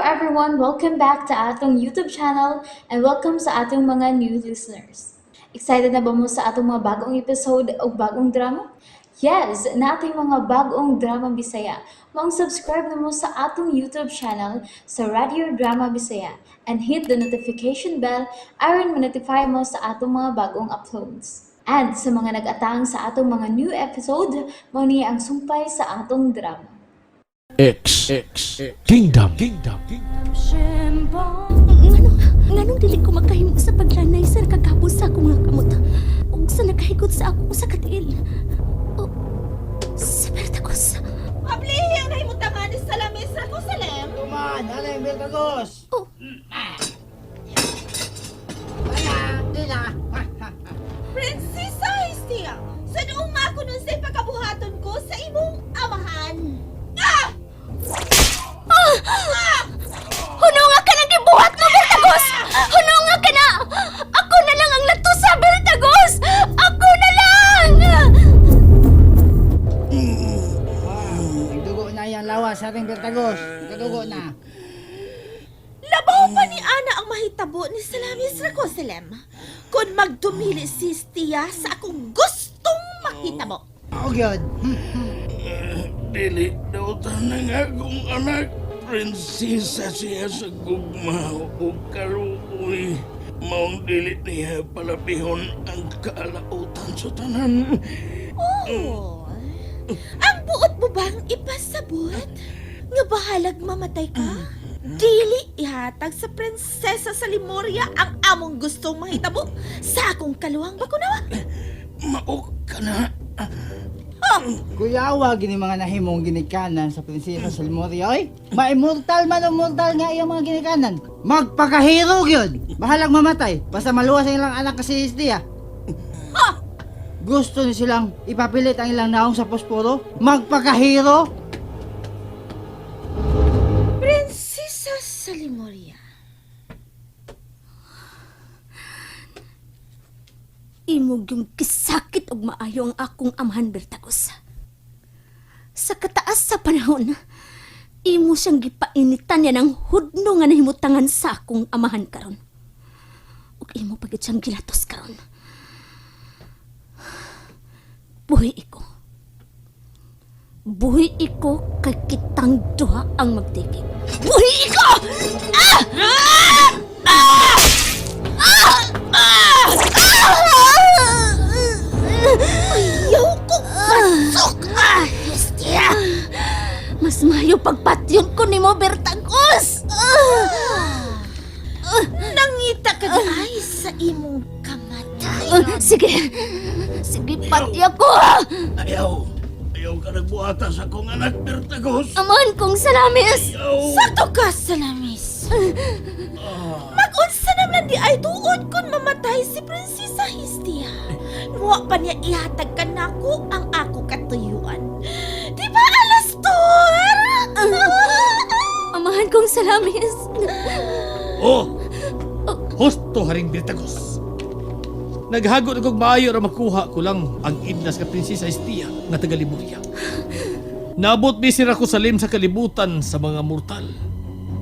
Everyone! Welcome back to atong YouTube channel and welcome sa atong mga new listeners. Excited na ba mo sa atong mga bagong episode o bagong drama? Yes, naa tay mga bagong drama Bisaya. Maong subscribe na mo sa atong YouTube channel sa Radio Drama Bisaya and hit the notification bell aron ma-notify mo sa atong mga bagong uploads. And sa mga nag-atang sa atong mga new episode, mao ni ang sumpay sa atong drama. X X Kingdom Kingdom. Nganong dili ko makahimo sa paglanay sa nakagapos sa akong mga kamot ug sa nakahigot sa ako sa katiil? O, si Bertagos. Ablihi ang nahimutangan ni Salamis Rakusalem. Tuman, ano yung Bertagos? Oh. Wala, di na. Prinsesa Hestia, sa noong makunon sa pagkabuhaton ko sa imong amahan. Ah! Hununga ka ng gibuhat mo, Bertagos! Hununga ka na! Ako na lang ang natusa, Bertagos! Ako na lang! Nagdugo na yung lawas sa ating Bertagos. Nagdugo na. Labaw pa ni Ana ang mahitabo ni Salamis Rakusalem kung magdumili si Hestia sa akong gustong mahitabo. Ako yun. Dili daw tanang akong anak. Prinsesa siya sa gugma o karuoy. Maong dili niya palabihon ang kaalautan sa tanan. Oh. Ang buot mo bang ipasabot? Nga bahalag mamatay ka? Dili ihatag sa prinsesa sa Lemuria ang among gustong mahitabo sa akong kaluwang bakunawa. Maok ka na. Kuyawa gini mga nahimong ginikanan sa prinsesa sa Lemuria, oy. Ma-immortal man o mortal nga iyang mga ginikanan. Magpakahiro yun. Bahalag mamatay. Basta maluwas ang ilang anak kasi Hestia. Gusto ni silang ipapilit ang ilang naong sa posporo? Magpakahiro? Prinsesa sa Lemuria. Imog yung kisakit og maayo ang akong amahan, Bertagos. Sa kataas sa panahon, imo siyang gipainitan niya ng hudno nga nahimutangan sa akong amahan karon. Ug imo pagid siyang gilatos karon. Buhi iko. Buhi iko kay kitang duha ang magtikig. Buhi iko! Ah! Ah! Ah! Ah! Ah! Ah! Ayaw ko pasok! Ah, Hestia! Mas mayo pagpatyon ko nimo, Bertagos! Ah! Nangita ka di ay sa imong kamatay. Ah, sige! Sige, patya ko! Ayaw. Ayaw ka nagbuhata sa akong anak, Bertagos. Aman kong salamis! Ayaw. Sakto ka, Salamis. Mag-unsa naman di ay tuod kung mamatay si Prinsesa Hestia. Wa pa niya ihatag ka nako ang ako katuyuan. Di ba, Alastor? Amahan kong salamis! Oh! Husto haring Bertagos. Naghago na kog maayo ra makuha ko lang ang idlas ka prinsesa Estia nga taga Lemuria. Nabot mi si Rakusalim sa kalibutan sa mga mortal.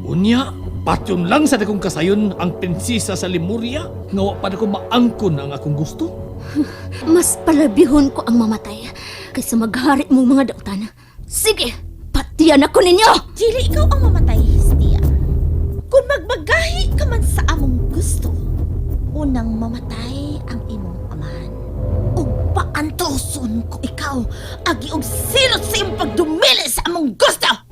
Unya, patyon lang sa dakong kasayon ang prinsesa sa Lemuria nga wa pa nako maangkon ang akong gusto. Mas palabihon ko ang mamatay kaysa maghari mong mga dautan. Sige, patyan ako ninyo! Dili ikaw ang mamatay, Hestia. Kung magbagahi ka man sa among gusto, unang mamatay ang imong amahan. Ug paantoson ko ikaw, agi og silot sa imong pagdumili sa among gusto!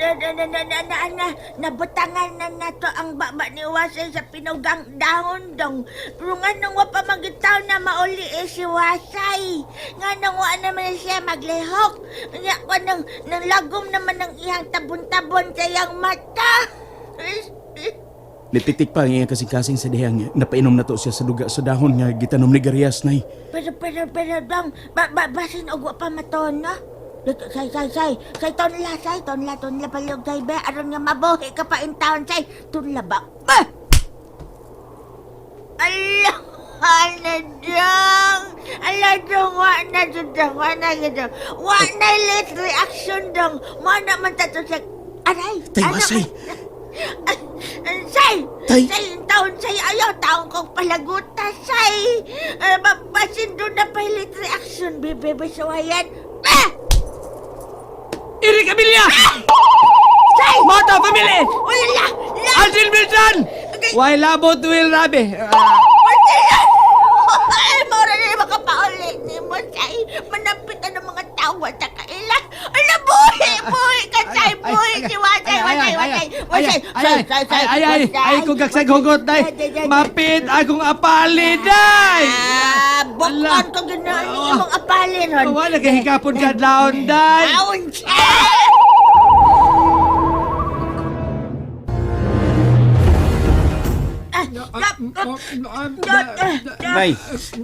Na, na, na, na, na, na, na, nabutangan na nato ang baba ni Wasay sa pinugang dahon dong. Pero nga nung wa pa magitaw na mauli eh si Wasay. Nga nung wa naman siya maglihok. Nga ko nang lagom naman ng iyang tabon-tabon sa iyang mata. Nititik pa ang iyang kasing-kasing sa dihang napainom na to siya sa duga sa dahon nga gitanom ni Garias, nay. Pero, pero, pero, dong, ba, ba, basin og wa pa maton, no? Say, say, say, say, tonla, say, tonla, tonla, palog, say, be, aron nga mabuhi ka pa in town, say, tunla ba? Ba! Ala, ala, dong! Ala, dong, wa na, dong, wa na, dong, wa na, late reaction. reaction dong. Mo na man ta to sa aray. Tay, Ano Wasay. Say! Tay. Say, taon say ayaw, taon kong palaguta, say! Basin doon na pilot reaction, bebe, basuhayan. Ah! Eric Amelia! Say! Mata family! Uy, la! La! Aldrin Beltran! Why labot will rabi? Marcelo! Ay, mora na makapauli ni mo, say! Manapit na ng mga tawa sa kaila. Ala, buhi! Buhi ka, say! Buhi! Si Wasay! Wasay! Wasay! Wasay! Say! Say! Say! Ay, ay, ay, kung gagsag hugot, day. Mapit akong apali, day! Ah, bukon ko ganoon ni imong apali ron. Wala kay hikapon ka adlawon, day! Aon siya! Nay,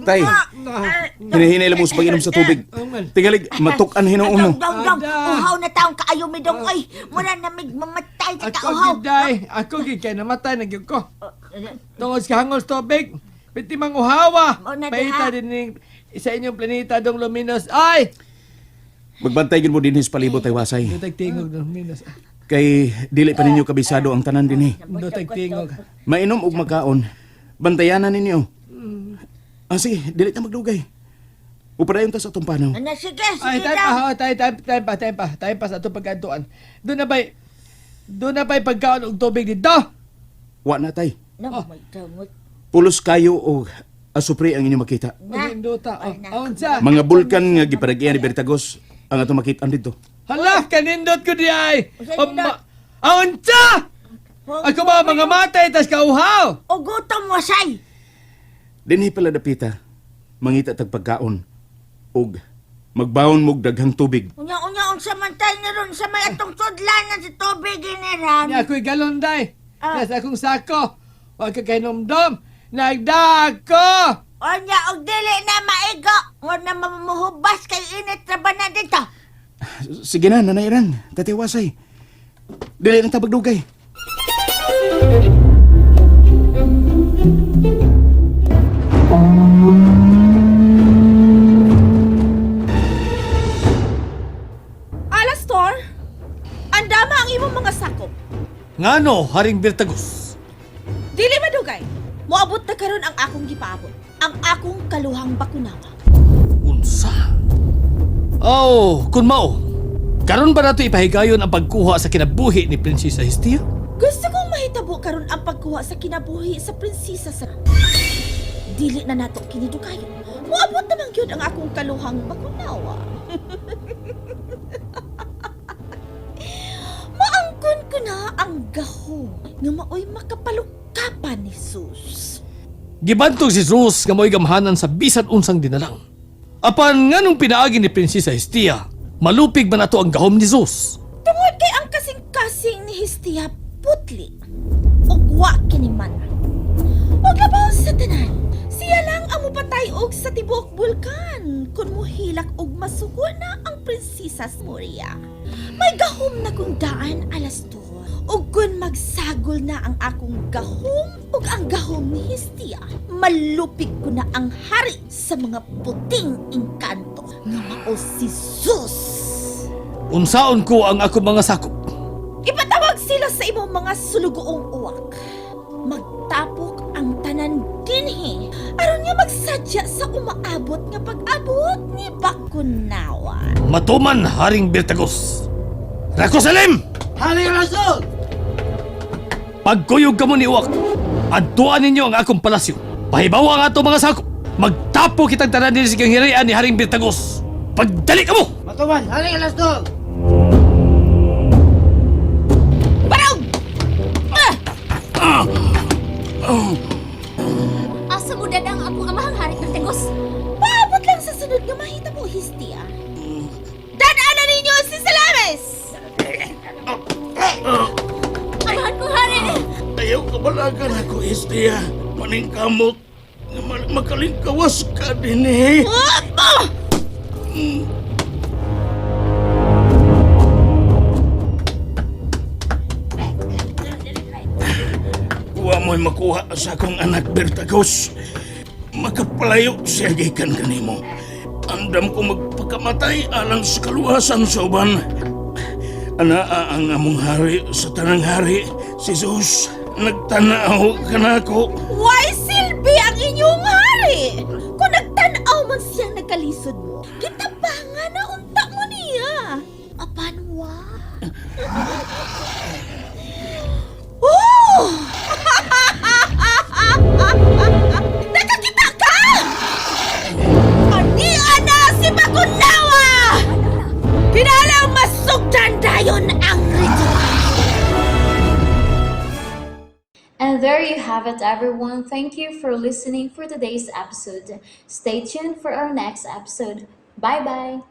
tay, hinahinay lang mo sa pag-inom sa tubig. Tingalig, matukan hinuon mo. Dong, dong, dong. Ada. Uhaw na taong kaayo mi dong. Oy, mura na mig mamatay sa Ako kauhaw. gid day, ako gid kay namatay na gyud ko. Tungod sa hangol sa tubig, piti manguhawa. Mao na Paita diha. din ning sa inyong planeta dong luminos. Ay! Magbantay gid mo dinhi sa palibot tay Wasay. Dutag tingog dong luminos. Kay dili pa ninyo kabisado ang tanan dinhi. Dutag tingog. Mainom og magkaon. Bantayanan ninyo. Ah, sige, dili ta magdugay. Upadayon ta sa atong panaw. Ano, sige, Ay, sige tayo pa, daw. oh, tayo, tayo, tayo pa, tayo pa, tayo pa sa atong pagkantuan. Doon na ba'y, doon na ba'y pagkaon og tubig dito? Wa na tay. No, may damot. Pulos kayo og asupre ang inyong makita. Na. Induta. Oh, Na. oh, unsa? Mga bulkan nga giparagian ni Bertagos ang atong makita dito. Hala, kanindot ko di ay. Unsa Oh, nindot? Ah, unsa? Ako ba mga matay tas kauhaw? O gutom wasay. Dinhi pala dapita, mangita tag pagkaon og magbaon mog daghang tubig. Unya unya unsa man tay ni ron sa may atong sudlanan sa tubig iniran. Ni ako'y galon day. Ah. Nasa akong sako. Huwag ka kainomdom. Nagdako! Unya og dili na maigo. Nga na mamuhubas kay init ra ba na dito. Sige na, Nanay Iran, Tatay Wasay. Dili na ta magdugay. Alastor, andama ang imong mga sakop. Ngano, Haring Birtagos? Dili madugay. Moabot na karon ang akong gipaabot. Ang akong kaluhang bakunawa. Unsa? Oh, kun mao. Karon ba nato ipahigayon ang pagkuha sa kinabuhi ni Prinsesa Hestia? Gusto kong mahitabo karon ang pagkuha sa kinabuhi sa prinsesa sa Dili na nato kini dugayon. Moabot naman gyud ang akong kaluhang bakunawa. Maangkon ko na ang gahom nga maoy makapalukapan ni Sus. Gibantog si Zeus nga mo'y gamhanan sa bisan unsang dinalang. Apan nganong pinaagi ni Prinsesa Hestia, malupig man ato ang gahom ni Zeus. Tungod kay ang kasing-kasing ni Hestia putli ug wa kini mana. Ug labaw sa tanan, siya lang ang mupatay og sa tibuok bulkan kun mohilak og masuko na ang prinsesa Moria. May gahom na kung daan alas 2 ug kun magsagol na ang akong gahom ug ang gahom ni Hestia, malupig ko na ang hari sa mga puting engkanto nga mao si Zeus. Unsaon ko ang ako mga sakop. Ipatawag sila sa imong mga sulugoong uwak. Magtapok ang tanan dinhi aron nga magsadya sa umaabot nga pag-abot ni Bakunawa. Matuman, Haring Birtagos. Rakosalim! Haring Rasul! Pagkuyog kamo ni Uwak, adtuan ninyo ang akong palasyo. Pahibawa ang ato mga sakop. Magtapo kitang tanan dinhi sa hirian ni Haring Birtagos. Pagdali kamo! Matuman, Haring Alastor! Barog! Asa mo dadang akong amahang hari Bertagos? Paabot lang sa sunod nga mahita mo, Histia. Dadaanan ninyo si Salamis! Amahan ko hari! Ayaw kabalagan ako, Estia. Paningkamot. Nga makalingkawas ka din eh. Ah! Kuha mo'y makuha sa akong anak, Bertagos. Makapalayo siya gikan kanimo. Andam ko magpakamatay alang sa kaluwasan sa uban. Anaa ang among hari sa tanang hari, si Zeus. Nagtanaw kanako. Why silbi ang inyong hari? Kung nagtanaw man siyang nagkalisod mo, gitabangan na unta mo niya. Apan wa? Oh! Nakakita ka! Ania na si Bakunawa! Kinalang masugdan dayon ang ritual. And there you have it, everyone. Thank you for listening for today's episode. Stay tuned for our next episode. Bye bye.